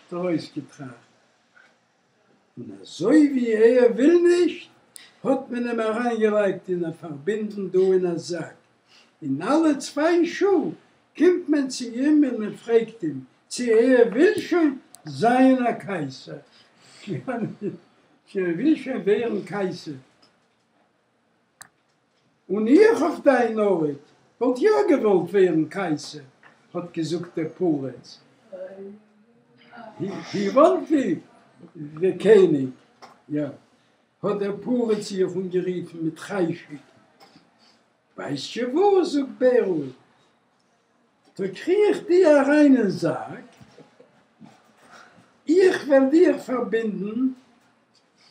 האט ער אויסגעטראכט. און אזוי ווי ער וויל נישט, האט מען אים אריינגעלייגט און פארבינדן דא אין א זאק, און אלע צוויי שעה קומט מען צו אים און מען פרעגט אים צו ער וויל שוין זיין א קייסער, צו ער וויל שוין ווערן קייסער. און איך אויף דיין ארט וואלט יא געוואלט ווערן קייסער, האט געזאגט דער פריץ. הי וואנט בי די קעניג, יא, האט דער פריץ זיך אנגערופן מיט חשק. ווייסטזשע וואס, זאגט בערל, טא קריך דו אריין אין זאק, איך וועל דיך פארבינדן,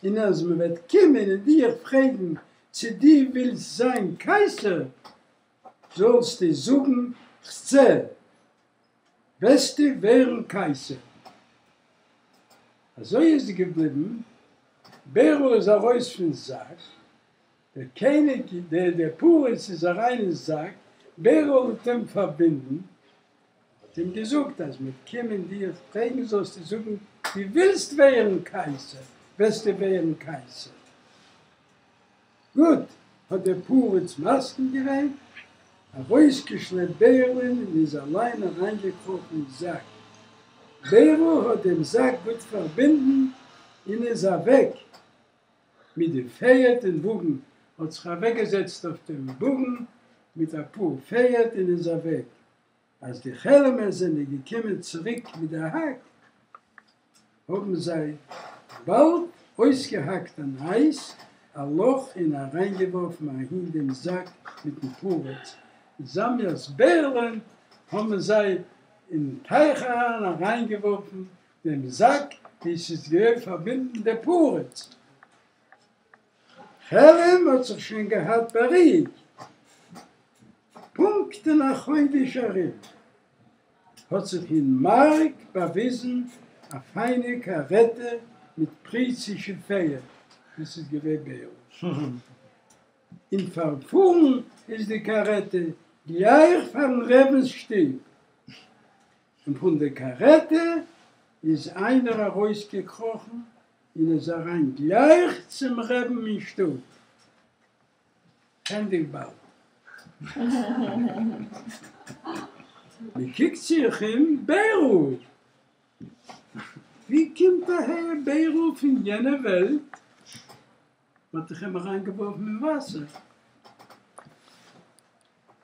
און אז מען וועט קומען און דיך פרעגן צו דו ווילסט זיין קייסער, זאלסטו זאגן כ'זע, וועסטו ווערן קייסער. אזוי איז געבליבן, בערל איז ארויס פון זאק, דער קעניג, דער דער פּריץ איז אַרײַן אין זאַק, בערל האָט אים פֿאַרבונדן, האָט אים געזאָגט, אַז מ'וועט קומען דיר פֿרעגן, זאָלסטו זאָגן, דו ווילסט ווערן קייסער, וועסטו ווערן קייסער. גוט, האָט דער פּריץ מסכּים געווען, אַרויסגעשלעפּט בערלען און איז אַליין אַרײַנגעקראָכן אין זאַק. בערל האָט דעם זאַק גוט פֿאַרבונדן און איז אַוועק. מיט די פערד און וואגן, האט זיך אוועקגעזעצט אויף דעם וואגן מיט א פאר פערד און איז אוועק. אז די כעלעמער זענען געקומען צוריק מיט די האק, האבן זיי באלד אויסגעהאקט אן אייז, א לאך און אריינגעווארפן אהין דעם זאק מיטן פריץ זאמיאס בערלען, האבן זיי אין טייך אריין אריינגעווארפן דעם זאק ווי ס'איז געווען פארבינדן דער פריץ. כעלעם האט זיך שוין געהאט בארואיגט. פונקט אין א חודש ארום האט זיך אין מארק באוויזן א פיינע קארעטע מיט פריצישע פערד, דאס איז געווען בערל, און פארפארן איז די קארעטע גלייך פארן רבינ'ס שטוב. און פון די קארעטע איז איינער ארויסגעקראכן און איז אריין גלייך צום רעבן אין שטוב. כ'ענדיג באלד. מ'קוקט זיך אום, בערל! ווי קומט אהער בערל פון יענע וועלט? מ'האט דאך אים אריינגעווארפן אין וואסער.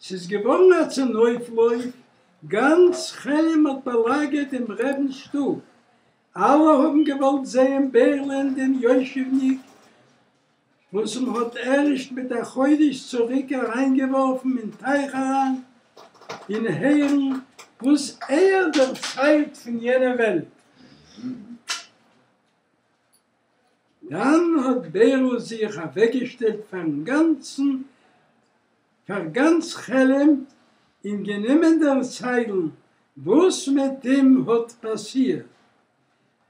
ס'איז געווארן א צונויפלויף, גאנץ כעלם האט באלאגערט דעם רבינ'ס שטוב, אלע האבן געוואלט זעהן בערלען דעם יושב'ניק וואס מ'האט ערשט מיט א חודש צוריק אריינגעווארפן אין טייך אריין, און הערן וואס ער דערציילט פון יענע וועלט. דאן האט בערל זיך אוועקגעשטעלט פארן גאנצן פאר גאנץ כעלם און גענומען דערציילן וואס מיט אים האט פאסירט,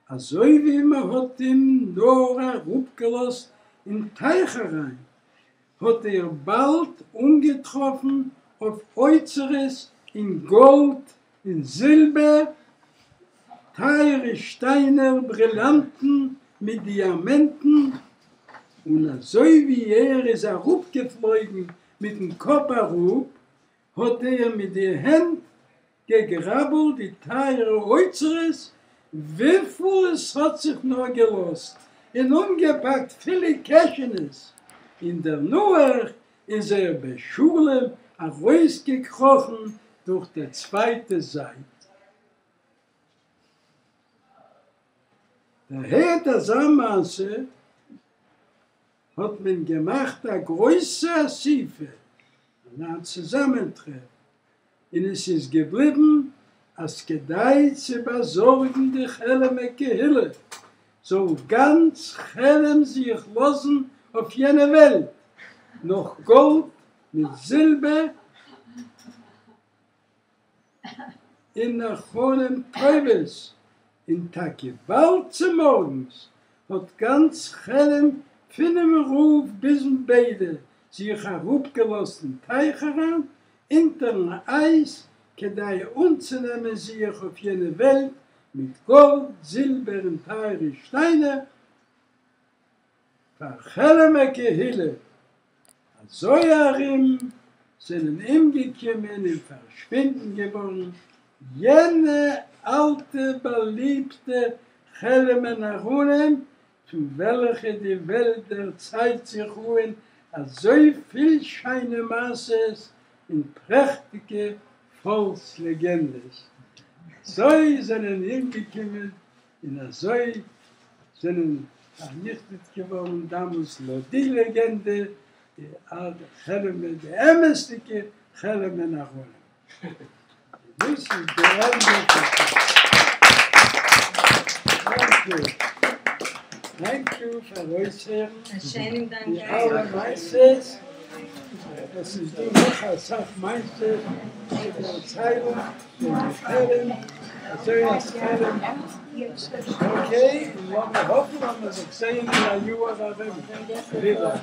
אזוי ווי מ'האט אים נאר אראפגעלאזט אין טייך אריין, האט ער באלד אנגעטראפן אויף אוצרות אין גאלד און זילבער, טייערע שטיינער, ברילאנטן מיט דיאמענטן, און אזוי ווי ער איז אראפגעפלויגן מיטן קאפ אראפ, האט ער מיט די הענט געגראבלט די טייערע אוצרות וויפיל עס האט זיך נאר געלאזט, און אנגעפאקט פילע קעשענעס, און דערנאך איז ער בשלום ארויסגעקראכן דורך דער צווייטע זייט. דערהערט אזא מעשה האט מען געמאכט א גרויסע אסיפה און א צוזאמענטרעף, און עס איז געבליבן אז כדי צו באזארגן די כעלעמער קהילה זאל גאנץ כעלם זיך לאזן אויף יענע וועלט נאך גאלד מיט זילבער און נאך אבנים טובות, און טאקע באלד צומארגנס האט גאנץ כעלם פונעם רב ביזן ביידע זיך אראפגעלאזט אין טייך אריין אונטערן אייז כדי אנצונעמען זיך אויף יענע וועלט. מיט גאלד, זילבער און טייערע שטיינער פאר כעלעמער קהילה, אזוי ארום זענען אומגעקומען און פארשווינדן געווארן יענע אלטע באליבטע כעלעמער נאראנים פון וועלכע די וועלט דערציילט זיך אן אזויפיל שיינע מעשות און פרעכטיגע פאלקס לעגענדעס. אזוי זענען אומגעקומען און אזוי זענען פארניכטעט געווארן דאמאלס לויט די לעגענדע די אלטע כעלעמער די אמת'דיגע כעלעמער נאראנים. דאס איז די ענדע פון טענק יו. טענק יו פאר אויסהערן א שיינעם דאנק די אייך. אלע מעשות. עס איז דא נאך אסאך מעשות צו דערציילן וועגן חלם, אזוי אז חלם, אקעי, און לאמיר האפן אז מ'זאל זיך זעהן אין א יאהר ארום ווידער.